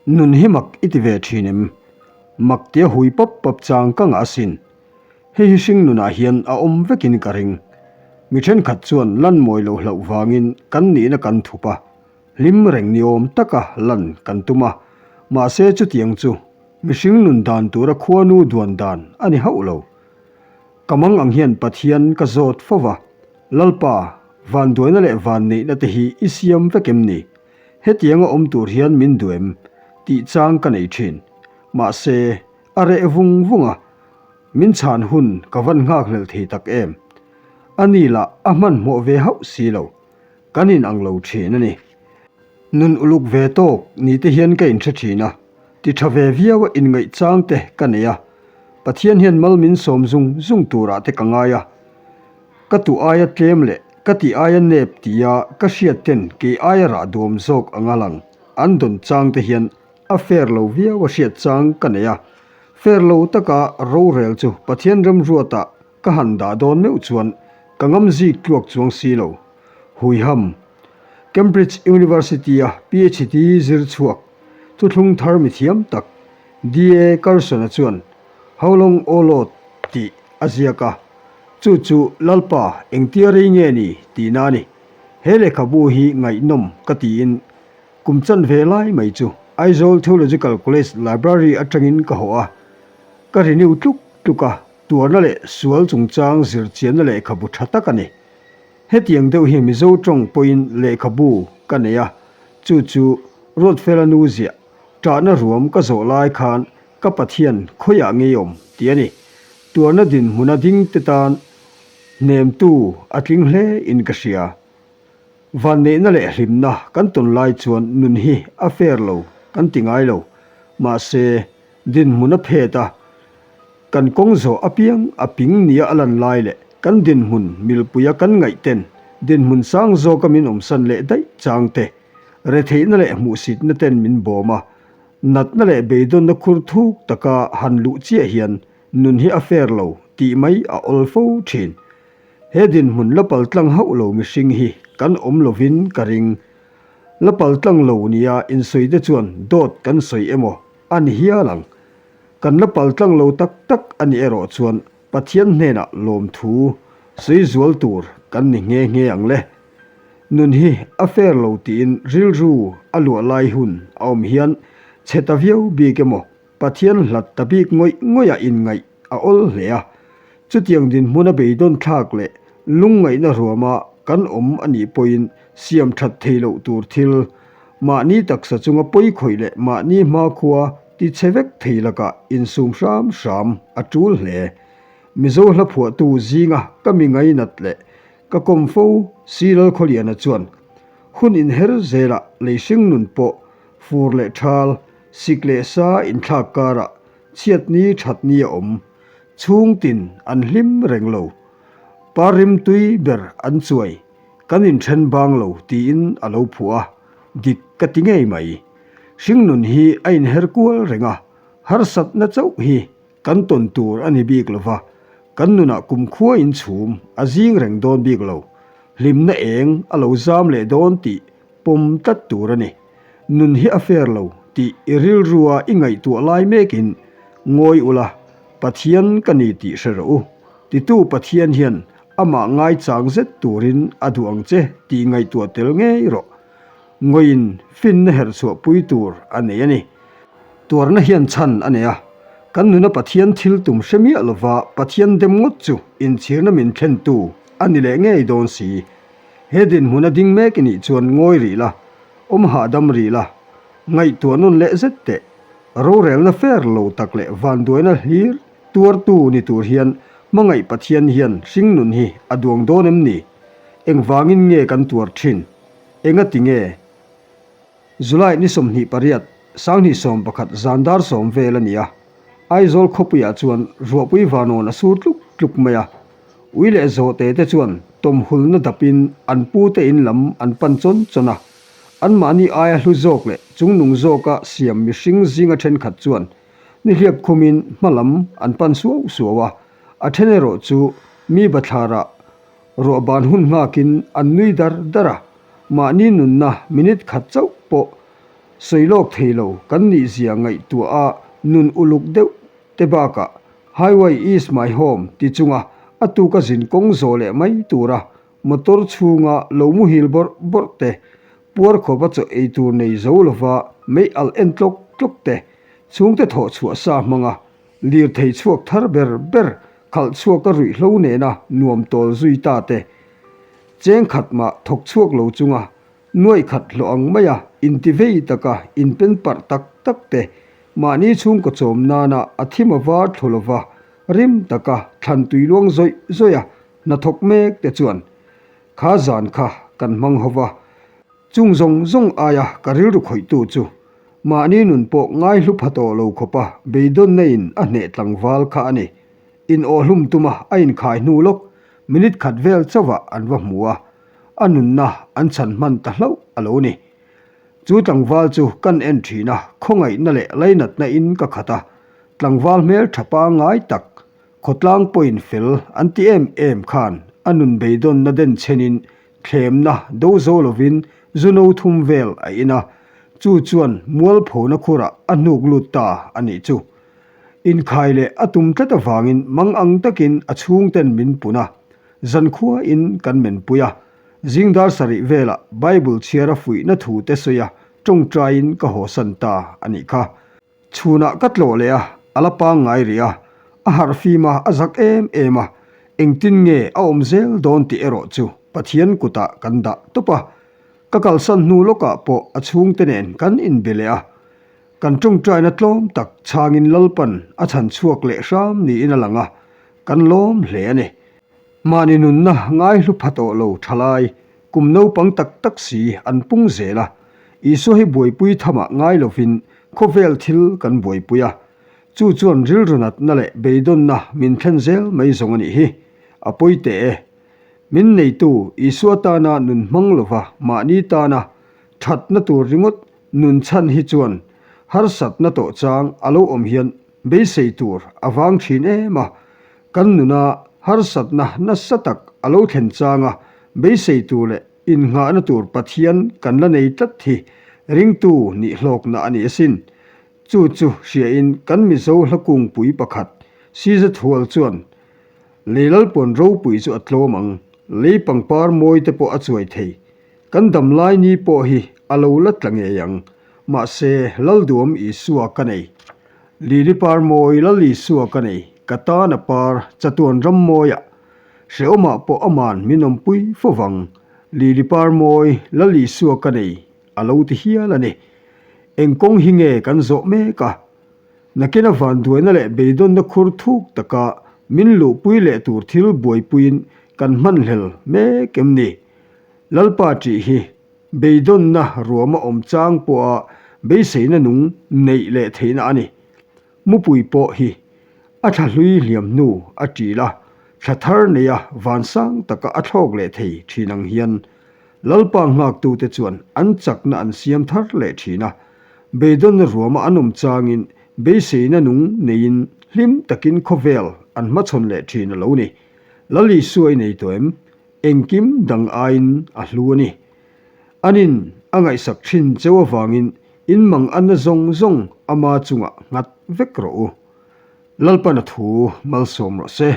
Nun hi mak i ti ve thin em? Mak tia hui pawp pawp chang ka ngah asin. Hei hi hring nunah hian a awm vekin ka ring. Mi thenkhat chuan lan mawi lo hlauh vangin kan nihna kan thup a, hlim reng ni awm taka lan kan tum a, mahse chutiang chu mihring nun dan tura khuanu duan dan a ni hauh lo. Ka mang ang hian Pathian ka zawt fo va, Lalpa, vanduaina leh vanneihna te hi i siam vek em ni? Hetianga awm tur hian min duh em? tih chang ka nei thin. Mahse, a reh vung vung a, min chhan hun ka van nghakhlel thei tak em? A ni lah a hmanhmawh ve hauh si lo, kan inang lo thin a ni. Nun uluk ve tawk ni te hian ka inhre thin a, ti tha ve viau a inngaih chang te ka nei a, Pathian hian mal min sawm zung zung turah te ka ngai a, ka tuh aia tlem leh ka tih aia nep tia ka hriat ten kei aia rah duam zawk anga lang an dawn chang te hian a fair lo viau a hriat chang ka nei a, fair lo taka rorel chu Pathian remruatah ka han dah dawn meuh chuan ka ngam zik tluak chuang si lo. Huiham, Cambridge University-a PhD zir chhuak thuthlung thar mithiam tak DA Carson-a chuan How long O Lord tih a ziak a, chu chu Lalpa engtia rei nge ni tihna a ni. He lehkhabu hi ngaihnawm ka tiin kum chanve lai mai chu Aizawl Theological College Library atangin ka hawh a, ka renew tluk tluk a, tuarna leh sual chungchang zirchianna lehkhabu tha tak a ni. Hetiang deuh hi Mizo tawng pawhin lehkhabu ka nei a, chu chu Ruatfela nu ziah ṭahna ruam ka zawh lai khan ka Pathian khawiah ngei awm tih a ni. Tuarna dinhmuna ding te tan hnemtu a tling hle in ka hria. Vanneihna leh hlimna kan tawn lai chuan nun hi a fair lo kan ti ngai lo. Mahse, dinhmun a phet a, kan kawng zawh apiang a ping nia a lan lai leh kan dinhmun milpuia kan ngaih ten dinhmun sang zawka min awmsan leh daih chang te, Retheihna leh hmuhsitna ten min bawm a, natna leh beidawnna khur thuk taka han luh chiah hian nun hi a fair lo tih mai a awl fo thin. He dinhmun la paltlang hauh lo mihring hi kan awm lovin ka ring. La paltlang lo nia insawi te chuan dawt kan sawi emaw a ni hial ang. Kan la paltlang lo tak tak a nih erawh chuan Pathian hnenah lawmthu sawi zual tur kan ni nghe nghe ang le. Nun hi a fair lo tiin rilru a luah lai hun a awm hian chhe ta viau bik emaw Pathian hlat ta bik ngawih ngawih a inngaih a awl hle a. Chutiang dinhmun a beidawn thlak leh lungngaihna ruama kan awm a nih pawhin siam that thei loh tur thil, mahni taksa chunga pawi khawih leh mahni hmakhua ti chhe vek thei lakah insum hram hram a tul hle. Mizo hla phuahtu zinga ka mi ngainat leh Ka kawm fo, Si Lalkhawliana chuan hun inher zelah lei hring nun pawh fur leh thal, sik leh sa inthlak karah chhiatni thatni a awm. Chhung tin an hlim reng lo. Par rimtui ber an chuai, kan inthen bang lo tiin a lo phuah a, dik ka ti ngei mai. Hring nun hi a inher kual reng a, harsatna chauh hi Kan tawn tur a ni bik lo va, kan nunah kumkhua in chhum a zing reng dawn bik lo. Hlimna eng a lo zam leh dawn tih pawm tlat tur a ni. Nun hi a fair lo tih i rilrua i ngaihtuah lai mekin ngawi ula, Pathian ka ni tih hre rawh u. Titu Pathian hian amah ngaichang zet turin a duh ang che tih ngaihtuah tel ngei rawh. Ngawiin finna herhchhuah pui tur a nei a ni. Tuarna hian chhan a nei a, kan nuna Pathian thil tum hre miah lova Pathian dem ngawt chu inchhirna min thlentu a ni leh ngei dawn si. He dinhmuna ding mek i nih chuan ngawi rih la, awm hahdam rih la, ngaihtuah nawn leh zet teh. Rorelna fair lo tak leh vanduaina hlir tuartu ni tur hian hmangaih Pathian hian hringnun hi a duang dawn em ni? Engvangin nge kan tuar thin? Engati nge? July ni 28, 2011 zan dar sawm vel a ni a, Aizawl khawpuiah chuan ruahpui vanawn a sur tluk tluk mai a. Ui leh zawhte te chuan tawmhulna dapin an pute in lam an pan chawn chawn a. Anmahni aia hlu zawk leh chungnung zawka siam mihring zinga thenkhat chuan nihliap khumin hma lam an pan suau suau a, a then erawh chu mi bathlarah Ruah ban hun nghakin an nui dar dar a, mahni nunna minute khat chauh pawh Sawi lawk thei lo kan nihzia ngaihtuah a nun uluk deuh te bakah Highway is my home ti chunga a tuka zin kawng zawh leh mai tura motor chhunga lo muhil bawrh bawrh te, puar khawpa chaw ei tur nei zo lova mei alh en tlawk tlawk te, chhungte thawh chhuah sa hmanga lirthei chhuak thar ber ber khalh chhuaka ruihhlo nena nuam tawl zui ta te, cheng khat mah thawk chhuak lo chunga Nuaih khat hlawh ang maia intivei taka inpen parh tak tak te, mahni chhungkaw chawm nana a thim a var thlu lova rim taka thlan tui luang zawih zawih a hnathawk mek te chuan kha zan kha kan hmang ho va. Chung zawng zawng aia ka rilru khawihtu chu mahni nun pawh ngaihlu pha tawh lo khawpa beidawnna in a hneh tlangval kha a ni. In awhlum tuma a inkhai hnu lawk minute khat vel chauhah an va hmu a, a nunna an chhan hman ta hlauh a lo ni. Chu tlangval chu kan en thin a, khawngaihna leh lainatna in ka khat a, tlangval hmel tha pangngai tak, khawtlang pawhin fel an ti em em khan a nun beidawnna den chhenin thlemna do zo lovin zu no thum vel a in a, chu chuan mualphona khurah a hnuk lut ta a nih chu. Inkhai leh a tum tlat avangin mang ang takin a chhungten min pun a, zankhua in kan menpui a. Zing dar sarih velah Bible chhiar a fuihna thu te sawi a, tawngtaiin ka hawsan ta a nih kha. Chhunah ka tlawh leh a, a la pangngai rih a, a harh fim a, a zak em em a, engtin nge a awm zel dawn tih erawh chu Pathian kutah kan dah tawp a. Ka kalsan hnu lawkah pawh a chhungte nen kan inbe leh a, Kan tawngtaina tlawm tak chhangin Lalpan a chhan chhuak leh hram niin a lang a, kan lawm hle a ni. Mahni nunna ngaihlu pha tawh lo thalai, kum naupang tak tak si an pung zel a, Isua hi buaipui thamah ngai lovin khawvel thil kan buaipui a, chu chuan rilru natna leh beidawnna min thlen zel mai zawng a nih hi. A pawi teh e. Min neitu Isua tana nun hmang lova mahni tana thatna tur ringawt Nun chhan hi chuan harsatna tawh chang a lo awm hian beisei tur a vang thin em a, kan nuna harsatna nasa tak a lo thlen changa beisei tur leh innghahna tur Pathian kan la nei tlat hi ringtu nih hlawkna a ni asin. Chu chu hriain kan Mizo hla kungpui pakhat Siza Thual chuan Lei lalpawn ropui chu a tlawm ang, lei pangpar mawi te pawh a chuai thei, Kan dam lai ni pawh hi a lo la tla ngei ang, mahse Lalduam Isua ka nei. Lili par mawi Lal Isua ka nei, ka tan a par chatuan ram mawiah. Hrehawmah pawh aman min awmpui fo vang, Lili par mawi Lal Isua ka nei, a lo ti hial a ni. Eng kawng hi nge kan zawh mek a? Nakina vanduaina leh beidawnna khur thuk taka min luhpui leh tur thil buaipuiin kan hmanhlel mek em ni? Lalpa ṭih hi beidawnna ruama awm chang pawha beiseina nung neih leh theihna a ni. Mupui pawh hi a thla hlui hliam hnu a ṭil a, thla thar neia vansang taka a thlawk leh thei ṭhin ang hian Lalpa nghaktute chuan an chakna an siam thar leh ṭhin a. Beidawnna ruama an awm changin beiseina nung neiin hlim takin khawvel an hmachhawn leh ṭhin a lo ni. Lal Isua i nei tawh em? Engkim dang aiin a hlu a ni. Anin a ngaihsak thin cheu avangin in mang anna zawng zawng ama chungah nghat vek rawh u. Lalpan a thu malsawm rawh se.